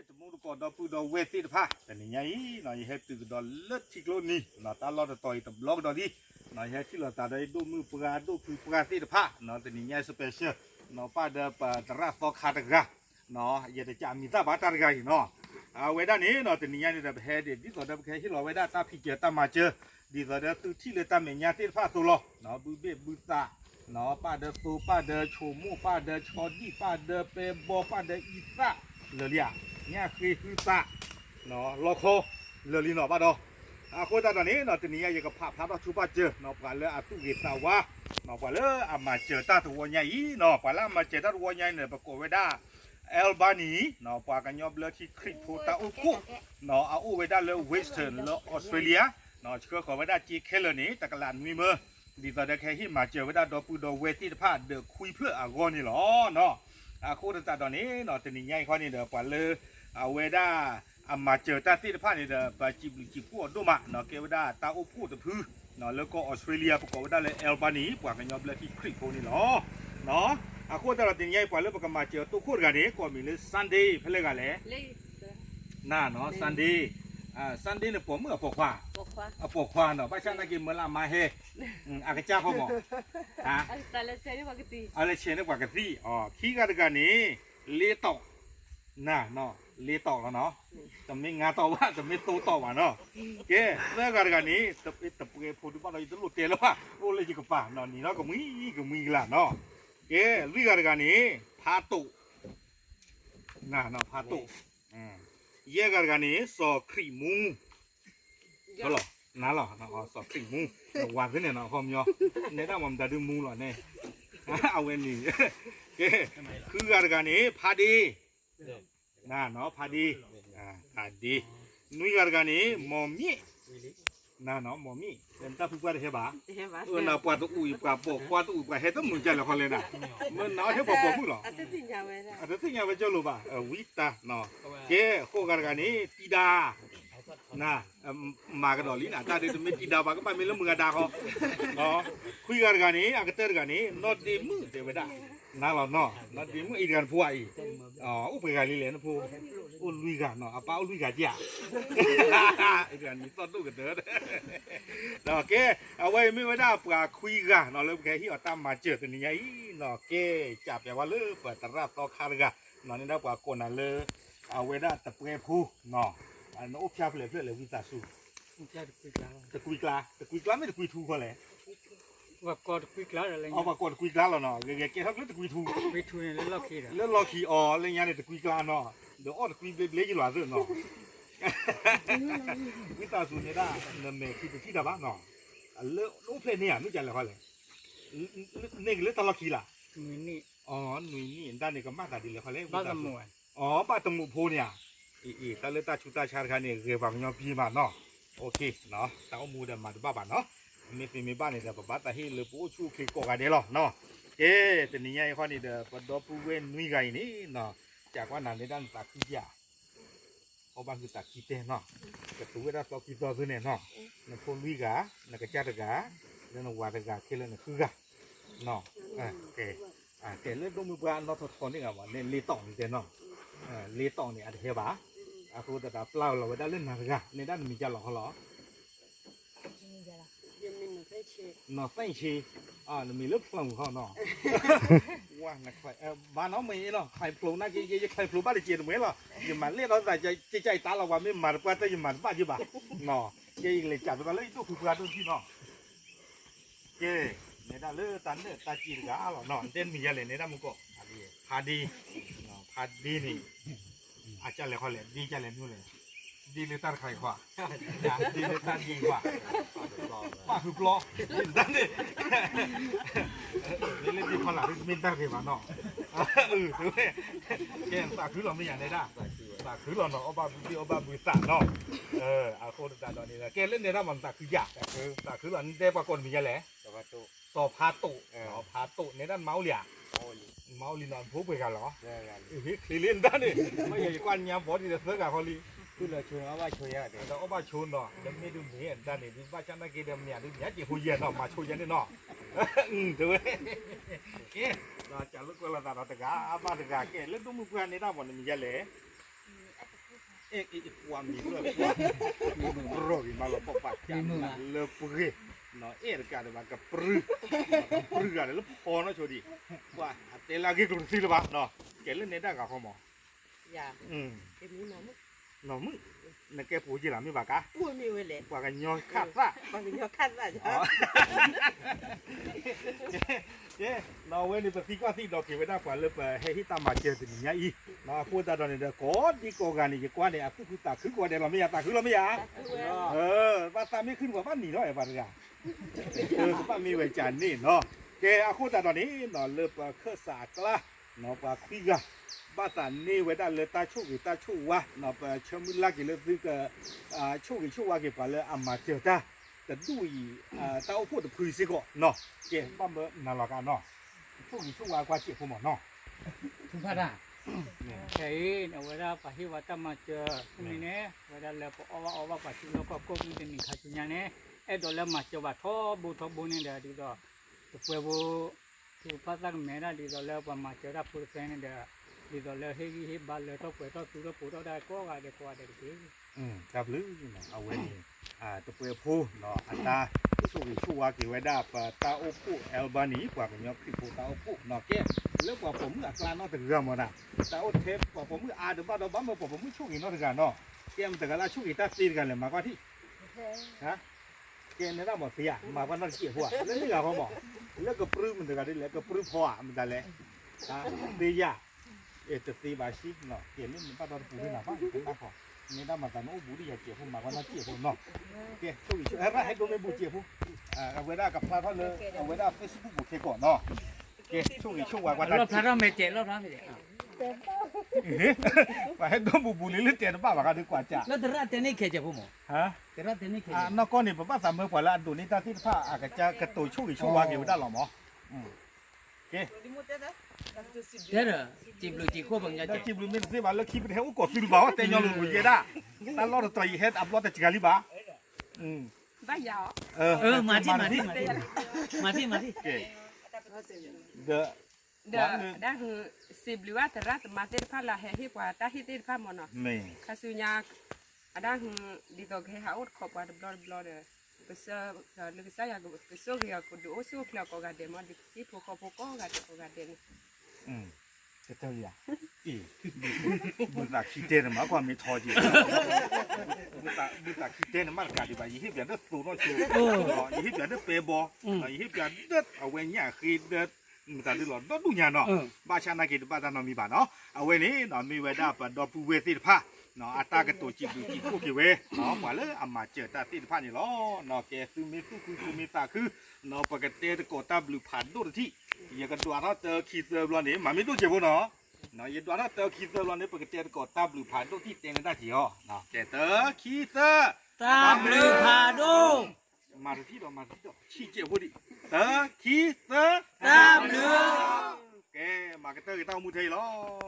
တမူတကိးဒီပုၢ်ဒီဝဲၢ်သ့ၣ်တဖၣ် တနံၤညါအံၤ ယဟဲတုၤကဒီးလၢထံကျိနံၤ တၢ်လီၢ်တတီၤအံၤတဘျီကဒီးလံ ယဟဲထံၣ်လိာ်သးဒီးယဒိၣ်မုၣ်ပှၢ်ဒိၣ်ဖုပှၢ်သ့ၣ်တဖၣ် တနံၤညါအံၤ special ပၣ်ဒီးပသရၣ်သီခါတဂၤ ယတကးမံၤသၣ်ဘၣ်တၢ်တဂၤအံၤနီၤ အဝဲဒၣ်န့ၣ် တနံၤညါန့ၣ်ဒီး ပဟဲဒ်သိးဒီး ပကဟဲဟ့ၣ်လီၤဝဲဒၣ်တၢ်ဖံးစၢၤတၢ်မၤစၢၤ ဒ်သိးဒီးသုထံၣ်လၢတၢ်မဲာ်ညါသ့ၣ်တဖၣ်အသိးလီၤ ဘုဘ့ၣ်ဘုသး ပၣ်ဒီးသိ ပၣ်ဒီးဆိမိၣ် ပၣ်ဒီးဆီဒံၣ် ပၣ်ဒီးပဲဘီ ပၣ်ဒီးအံသၣ် လၢာ်လံဧါ ညၣ်ဃ့ဟုသး လီခီ လၢာ်လံနီၤဘၣ်ဒီး အဃိသတးဒီးန့ၣ် တနံၤညါယကဖးဖျါထီၣ်ဆိပာ်စၢၤ ပှၤလၢအသူၣ်ဂ့ၤသးဝါ ပှၤလၢအမၤစၢၤတၢ်တဝီညါအံၤနီၤ ပှၤလၢအမၤစၢၤတၢ်တဝီညါအံၤန့ၣ် ပကိးဝဲဒၣ် Albany ပှၤကညီဘျၢထံခရံာ်ဖိတၢ်အိၣ်ဖှိၣ် အအိၣ်ဝဲဒၣ်လၢ Western လၢ Australia ဆှၢဃီၤဝဲဒၣ်စ့ခဲလၢာ်န့ၣ် တကလးနွံမၢ ဒ်သိးဒီးကဟဲဟ့ၣ်မၤစၢၤဝဲဒၣ်ဒီပုၢ်ဒီဝဲၢ်သ့ၣ်တဖၣ်ဒီးခွံဖျၢၣ်အဂီၢ်န့ၣ်လီၤ. အဃိသတးဒီးန့ၣ် တနံၤညါအံၤခီန့ၣ်ဒီး ပှၤလၢ အဝဲဒၣ် အမၤစၢၤတၢ်သ့ၣ်တဖၣ်န့ၣ်ဒီး ပစံးဘျုးစံးဖှိၣ်အီၤဒိၣ်မး ကဲဝဲဒၣ်တၢ်အိၣ်ဖှိၣ်တဖု လၢကီၢ်အီစထြ့လယါ ပကိးဝဲဒၣ်လၢ Albany ပှၤကညီဘျၢထံခရံာ်ဖိန့ၣ်လီၤ. အဃိသတးဒီးတနံၤညါအံၤ ပှၤလၢပကမၤစၢၤအတိၢ်ခိၣ်တဂၤန့ၣ် ကိးမံၤလၢ Sunday ဖဲလဲၣ်ဂၤလဲၣ် နၤနီၤ Sunday Sunday န့ၣ်ပိာ်မုၣ်အပိာ်ခွါ အပိာ်ခွါနီၤ ဘၣ်ဆၣ်သနာ်က့မၢလၢအမါဟဲ အကစၢ်ဃီမး အလဲၤဆဲးန့ၢ်ပှၤကသံၣ် ခံဂၤတဂၤန့ၣ် လ့တီး နၤနီၤ လ့တီးလီၤနီၤ တမ့ၢ်ငါးတီးဘၣ် တမ့ၢ်သိတီးဘၣ်နီၤ ကဲ သၢဂၤတဂၤန့ၣ် တပှဲၤဖိဒုးဘၣ်ဒီး ယတလိၣ်တဲလၢၤဘၣ် အိၣ်လၢယကပၤနီၤ နံၤနီၢ်ကမှံကမှံကလၢ်နီၤ ကဲ လွံၢ်ဂၤတဂၤန့ၣ် ဖးတိာ် နၤနီၤ ဖးတိာ် ယဲၢ်ဂၤတဂၤန့ၣ် စီၤခရံာ်မူ လီၤ နၤလီၤ စီၤခရံာ်မူ ဝၤသ့န့ၣ်နီၤ အခီပညီ နဲဒၣ်မၤမတၤဒုမူလီၤန့ၣ် အဝဲန့ၣ် ကဲ ဃုဂၤတဂၤန့ၣ် ဖးဒ့ နၤနီၤ ဖးဒ့ ဖးဒ့ နွံဂၤတဂၤန့ၣ် မီၤမံၣ် နၤနီၤ မီၤမံၣ် တၢ်ဖုပှၢ်တဟဲဘၣ် အၢ နၤပှၤတအူၣ်အံၤ ပှၤပိာ်ခွါတအူၣ် ပှၤဟဲတမုာ်ကလဲၣ်ဃီလဲၣ်နၤ မ့ၢ်နၤဟဲပှၤပိာ်မုၣ်လီၤ အတသ့ၣ်ညါဝဲကၠီလိၤဘၣ် ဝံတၢ်နီၤ ကဲ ဃိးဂၤတဂၤန့ၣ် တံၤဒါ နၤ မၤကဒီးလံနၤ တၢ်ဒုးတမ့ၢ်တံၤဒါဘၣ် ကဘၣ်မ့ၢ်လၢမုၢ်ဂၤဒါဃီ ခွံဂၤတဂၤန့ၣ် အကတၢၢ်တဂၤန့ၣ် နီၢ်ဒ့မုၣ်တဲဝဲဒၣ် နၤလီၤနီၤ နီၢ်ဒ့မုၣ်အံၤတဂၤနဖိအံၤ အိၣ်ပှဲၤဂၤလံလဲၣ်နဖိ အိၣ်လွံၢ်ဂၤနီၤ အပၢ်အိၣ်လွံၢ်ဂၤဧါ အံၤတဂၤနံၤသီၣ်ဒိၣ်ကတၢၢ် ဒီးကဲ အဝဲအံၤမ့ၢ်ဝဲဒၣ်ပှၤခွံဂၤနီၤ လၢပကဟဲဟ့ၣ်အီၤတၢ်မၤစၢၤတနံၤညါအံၤနီၤ ကဲ ကးပျးဝဲလၢပသရၣ်သီခါတဂၤ နီၤ န့ၣ်ဒၣ်ပှၤကိးနၤလၢ အဝဲဒၣ်တပှဲၤဖိ နအိၣ်ဖျါဖျၢၣ်ဖျၢၣ်လဲၣ် ဝံသးစူၤ တကွံကျါ တကွံကျါမ့ၢ်တကွံထူဃီလဲၣ် ပှၤကိးတကွံကျါလီၤနီၤ ဂဲၤဂဲၤကဲထီၣ်လၢတကွံထူ လၢလီၢ်ခံအီၤ လၢညါန့ၣ်တကွံကျါနီၤ ဒီးအီၣ်တကွံဘျ့ဘျ့ယလီၤသ့နီၤ ဝံသးစူၤန့ၣ်ဒၣ် နမဲာ်ခံတထံၣ်တၢ်ဘၣ်နီၤ လၢအိၣ်ဖျဲၣ်န့ၢ်ဧါ မ့ၢ်ကလဲၣ်ဃီလဲၣ် န့ၢ်ကလၢတၢ်လီၢ်ခံလၢ နွံနံၣ် အီ နွံနံၣ် ဒၣ်န့ၣ်ကမၣ်သးဒ်လဲၣ်ဃီလဲၣ် အီ ဘၣ်တမူးဖိန့ၣ်ဧါ အံၤ တၢ်လၢတၢ်ဆူးတၢ်ဆါတခါန့ၣ် ဂဲၤပှၤကညီပံၤမးနီၤ တၢ်အိၣ်မူဒီးမၤတဘၣ်ဘၣ်နီၤ မ့ၢ်သ့မ့ၢ်ဘၣ်န့ၣ်ဒီး ပဘၣ်သးဟ့ၣ်လၢပအိၣ်ဆူၣ်အိၣ်ချ့ကိးဂၤဒဲးလီၤ ကဲ တနံၤညါအံၤဃီန့ၣ်ဒီး ပဒီပုၢ်ဝဲၢ်နွံဂၤအံၤန့ၣ် ကးကွၢ်နၤန့ၣ်ဒၣ်နသးခုဧါ အီၣ်ဘၣ်ဟုသးခံတဲနီၤ ကတိၤဝဲဒၣ်သီခံသီသ့န့ၣ်နီၤ နဖိလွံၢ်ဂၤ နကစၢ်တဂၤ လၢနဝၤတဂၤ ခဲလၢာ်နဃုဂၤ ကဲ လၢဒိၣ်မုၢ်ပှၢ်အနီၢ်ထီထီန့ၢ်ဂၤမး လ့တီးန့ၣ်တဲနီၤ လ့တီးန့ၣ် အတဟဲဘၣ် အဃိသတးဒီးပျၢ်လီၤဝဲဒၣ်လၢနၤတဂၤ နဲဒၣ်နမံၤကၢ်လီၤခီလီၤ နီၢ်သ့ၣ်ဆ့ နမံၤလၢဖျိးခီနီၤ ဘၣ်နီၤမ့ၢ်နီၤ ချဲးဖျိးနာ်က့ ယချဲးဖျိးဘၣ်တက့ၢ်တမ့ၢ်လီၤ ယမၤလဲၣ်ဒီးသးကဲကၠဲးတၢ်လီၤ ပှၤမ့ၢ်မၤတပှၢ်တၢ် ယမၤတဘၣ်က့ဘၣ် ကဲယကလဲၤကးပသးလၢယဒိၣ်ဖုပှၢ်ဒိၣ်ထံနီၤ ကဲ နဲဒၣ်လၢတၢ်နၢၣ်တၢ်စ့တဂၤလီၤနီၤ တဲမံၤယါလဲၣ် နဲဒၣ်မူကီၢ် ဖးဒ့ ဖးဒ့န့ၣ် အကၢ်လဲၣ်ခီလဲၣ် ဒ့ကၢ်လဲၣ်မ့ၢ်လဲၣ် ဒ့လၢတၢ်တခါအံၤခွါ ဒ့လၢတၢ်ဒ့အံၤခွါ ပၢ်ဃုပျီ ဒ့တၢ်န့ၣ် မ့ၢ်လၢဒ့ခီလာ်မ့ၢ်တၢ်ဂ့ၤဘၣ်နီၤ ကဲ သးခုလီၤမ့ၢ်ယၤနဲဒၣ် သးခုလီၤနီၤ အီၣ်ဘၣ်ဘုဘ့ၣ်အီၣ်ဘၣ်ဘုသးနီၤ အဃိသတးဒီးန့ၣ် ကဲလၢနဲဒၣ်မးနသးခုယၤ သးခုလီၤ နတဲပှၤကိးနမံၤယါလဲၣ် စီၤဖးတိာ် ဖးတိာ် နဲဒၣ်နမါအိၣ်လံဧါ မါအိၣ်လံနီၤ ဖိပှဲၤဂၤလီၤ ဟ့ၣ်ချ့လၢနတၢ်န့ၣ် မ့ၢ်ယဲယကွၢ်ညါဘီဒ်ဒီးသၢဂၤဃီလံ ဒီးအီၣ်ဘၣ်ဆိနီၤ ဒီးမ့ၢ်ဒုးမ့ၢ်နတၢ်န့ၣ် ဒုးဘၣ်ဆၣ်နာ်က့ဒီးမ့ၢ်ဒုးမ့ၢ်က့ၤဖိယဲၢ်နီၤ မၤဆိယဲၢ်န့ၣ်နီၤ တဲဝဲ ကဲ ဒီးကးလိာ်ကွဲလိာ်သးဒီးတဂၤ အဘၣ်တဂၤ ကဲလၢဒိၣ်မုၢ်ပှၢ်နဲဒၣ်မးနမံၤယါလဲၣ် အဲ ကွၢ်မံၤလၢကွၢ်, ရီၣ်ဂ့ၤမးလီၤပှၤပာ်ကၢ်လၢပှဲၤ, အဲၣ်တကးဒံးဘၣ်ကပြုၢ်, ကပြုၢ်ဂၤလၢလၢဖီနီၢ်ဆိဒံး, ပှၤအတဲလၢအဂ့ၢ်ကျိၤတသ့လၢၤဘၣ်, ကဲလၢနဲဒၣ်ဂၤဃီမး, နီၢ်မုၣ်, နကဲပှၤယ့ၢ်လီၤမ့ၢ်ဘၣ်ကါ, ပှၤကညီခၣ်သၣ်, နီၢ်ဝဲန့ၣ် ပသံကွၢ်သံဒိးက့ၤဝဲဒၣ်ပှၤလၢပဟဲဟ့ၣ်တၢ်မၤစၢၤတနံၤညါအံၤ, အဃိသတးဒီးန့ၣ်ဒီး ကိးဒံကိးဂၤန့ၣ် ယကွၢ်န့ၣ် အသူၣ်ခုသးခုကိးဂၤဒဲးလီၤမ့ၢ်ယါ, သးခုလီၤမ့ၢ်ယါ, ဘၣ်သးမ့ၢ်ခုၣ်န့ၣ် ပှၤဘၣ်နံၤထီၣ်အဲၣ်ပှၤတဂၤ, ကဘၣ်မ့ၢ်ဝဲကန့ၣ်နီၤ, ကဲအဃိသတးဒီးန့ၣ် လၢပခၢၣ်စးအကျါ, ပှၤခွံဂၤ, ဘၣ်သးန့ၢ်ဝဲဒၣ်လၢတၢ်ဆိၣ်ဂ့ၤတၢ်ဆိၣ်ဝါ, ပဆၢမုၢ်လၢ်က့ၤလၢသုက ဆိၣ်ဂ့ၤဆိၣ်ဝါက့ၤပှၤလၢအမၤစၢၤတၢ် တဒူၣ်အံၤ, တၢ်အိၣ်ဖှိၣ်တဖုစ့ၢ်ကီးနီၤ, ကဲဘၣ်မၢနၤလီၤကါနီၤ, ဆိၣ်ဂ့ၤဆိၣ်ဝါကွၢ်စဲးဖိမးနီၤ, ဖုဖးတၢ်, ခဲအံၤ အဝဲဒၣ်ပှၤဟ့ၣ်ဝဲတၢ်မၤစၢၤ, မ့ၢ်န့ၣ် အဝဲဒၣ်လၢပအီၣ်ဘၣ်အီဘၣ်ပှၤထံလီၢ်ကီၢ်ကိၢ်မုၢ်တနံၤခါဆူညါန့ၣ်, အဲၣ်ဒိးလၢမၤစၢၤဘၣ်ထီဘိထီဘိန့ၣ်ဒီး ဒ်သိး တပှဲၤဖိ ထူဖးသၣ်ကမဲဒၣ်ဒ်သိးလၢပှၤမၤစၢၤတၢ်ဖိတဖဲန့ၣ်ဒီး, ဒ်သိးလၢဟ့ၣ်ဂံၢ်ဟ့ၣ်ဘါလၢထီၣ်ပှဲၤထီၣ်သူထီၣ်ပိၤထီၣ်ဒၣ်ကိးဂၤဒဲးကိးဂၤဒဲးတက့ၢ်. တၢ်ဘျုး, အဝဲန့ၣ် တပှဲၤဖိနီၤ အတၢ်ဆိၣ်ဂ့ၤဆိၣ်ဝါက့ၤဝဲဒၣ်ပတၢ်အိၣ်ဖှိၣ် Albany ပှၤကညီခရံာ်ဖိတၢ်အိၣ်ဖှိၣ်နီၤ, ကဲ လၢပှၤပိာ်မုၣ်အကျါနီတဂၤမးဒၣ်, တၢ်အိၣ်ထဲပှၤပိာ်မုၣ်အါတဘၣ်ဒီး ဘၣ်မၢပှၤပိာ်မုၣ်ဆိၣ်ဂ့ၤနီတဂၤနီၤ, ကဲမတၤတဂၤလၢအဆိၣ်ဂ့ၤတၢ်သ့တဂၤလဲၣ် မၤကွၢ်ထံၣ် ကဲနဲဒၣ်မၤသ့ဧါ, မၤကွၢ်နီတစဲးဖိဧါ, လၢန့ၣ်ဂၤဃီမး, လၢကပြုၢ်မတၤတဂၤဒ်လဲၣ် ကပြုၢ်ဖီဧါမတၤလဲၣ်, သ့ယၤ, တသ့ဘၣ်ဆံး, ကဲလၢနဘၣ်ဒီတပူၤလၢနၤဘၣ် ကနၣ်ဃီ, နဲဒၣ်မၤသးနအိၣ်ဘူးဒ်ယၤစဲးဖိ မၤကွၢ်နီတစဲးဖိနီၤ, ကဲဆိၣ်ဂ့ၤဆိၣ် ဟဲဒိးမ့ၢ်ဘူးစဲးဖိ, အဝဲဒၣ်ကဖျါထီၣ်လၢ အဝဲဒၣ် Facebook ပူၤခဲကီးနီၤ, ကဲဆိၣ်ဂ့ၤဆိၣ်ဝါကွၢ်တၢ် လီၣ်ဖျါထီၣ်မဲာ်တဲာ်လီၣ်ဖျါမဲာ်တဲာ် ပှၤဟဲဒိးဘူးဘူးလံလၢတဲာ်တဘၣ်ဘၣ်ဃးဒီးကွၢ်ကၢ်, လၢသရၣ်တဲန့ၢ်ခဲစဲးဖိမး, သရၣ်တဲန့ၢ်ခဲ, နီၢ်ကီၢ်န့ၣ် ပဘၣ်သးမၢပှၤလၢအဒိးန့ၢ်တၢ်သ့ၣ်တဖၣ် အကစၢ်ကတိၤဆိၣ်ဂ့ၤဆိၣ်ဝါက့ၤဝဲဒၣ်လီၤမး, ကဲ, တဲဒီး, စံးဘျုးစံးဖှိၣ်ပှၤကညီ, စံးဘျုးမ့ၢ်တသ့ဘၣ် လၢခံပတဟဲအိၣ်ကိးသုလၢၤဘၣ် တဲညီလိၤလိၤယဲဒၣ်, တၢ်လီၢ်တတီၤယဟဲအဘျီတစှၤလံဘၣ်, ဘၣ်ယၤ, မၤထံၣ်မၤထံၣ်မၤထံၣ်မၤထံၣ်မၤထံၣ်, ဒီး ဒီးဒၣ်ဟု စံးဘျုးဘၣ်သရၣ်သမါသ့ၣ်တဖၣ်လၢအဟဲဟ့ၣ်ပှၤတၢ်ဟ့ၣ်သ့ၣ်တဖၣ်မ့ၢ်နီၤ, ခါဆူညါ, အဒၣ်ဟု ဒ်သိးကဟဲဟးအိၣ်တခီပှၤတဘျီတဘျီဒီး, ကစၢ်, လၢကစၢ်ယွၤကဆိၣ်ဂ့ၤအီၤ ကဒုးအိၣ်ဆူၣ်အိၣ်ချ့အီၤကိးဂၤဒဲးမး ဒ်သိးဟံၣ်ဖိဃီဖိကိးဂၤဒဲးကိးဂၤဒဲးန့ၣ် ကတၢၢ်ယၤ, အ့ၣ်, ဘုသးခံတဲန့ၣ်မး ကွၢ်မ့ၢ်ထီက့ၤ, ဘုသးခံတဲန့ၣ်မးတကးဒံးဘၣ် ယဟ့ၣ်ပျးဒၢသိးနီၢ်ဆိ, ယဟ့ၣ်ပျးဒၢပဲဘီ, ယဟ့ၣ်ပျးဒၢအဝဲညၣ်ဃ့ဒၢ, မတၤဒုလီၤဒီဒူၣ်ညါနီၤ, ဘၣ်ဆၣ်နာ်က့ၤတဘၣ်တၢ်နီတမံၤဘၣ်နီၤ, အဝဲန့ၣ်နီၤ မ့ၢ်ဝဲဒၣ်ပဒီပုၢ်ဝဲၢ်သ့ၣ်တဖၣ်, အတၢ်ကတိၤစံးဘျုးစံးဖှိၣ်က့ၤဝဲ, ပှၤလၢအမၤစၢၤတၢ်သ့ၣ်တဖၣ်န့ၣ်လီၤ, ကဲသုမ့ၢ်သူၣ်ခုသုမ့ၢ်သးခု, ပကတဲသကိးတၢ်ဘျုးဖးဒိၣ်တထံၣ်, ယကဒွးထီၣ်တၢခံသၢဘျီန့ၣ် မၤမ့ၢ်ဒိၣ်စဲးဖိနီၤ, ယဒွးထီၣ်တၢခံသၢဘျီန့ၣ် ပကတဲသကိးတၢ်ဘျုးဖးဒိၣ်ထံၣ်တဲန့ၣ်တၢ်က့ၤအီၤ, ကဲတၢခံသၢ, တၢ်ဘျုးဖးဒိၣ်, မၤတထံၣ်ဒီးမၤတထံၣ်ဒီး ဆံးစဲးဖိဒံး, တၢခံသၢ, တၢ်ဘျုး, ကဲ မၤကတၢၢ်က့ၤတၢ်အိၣ်မူထဲအံၤလီၤ.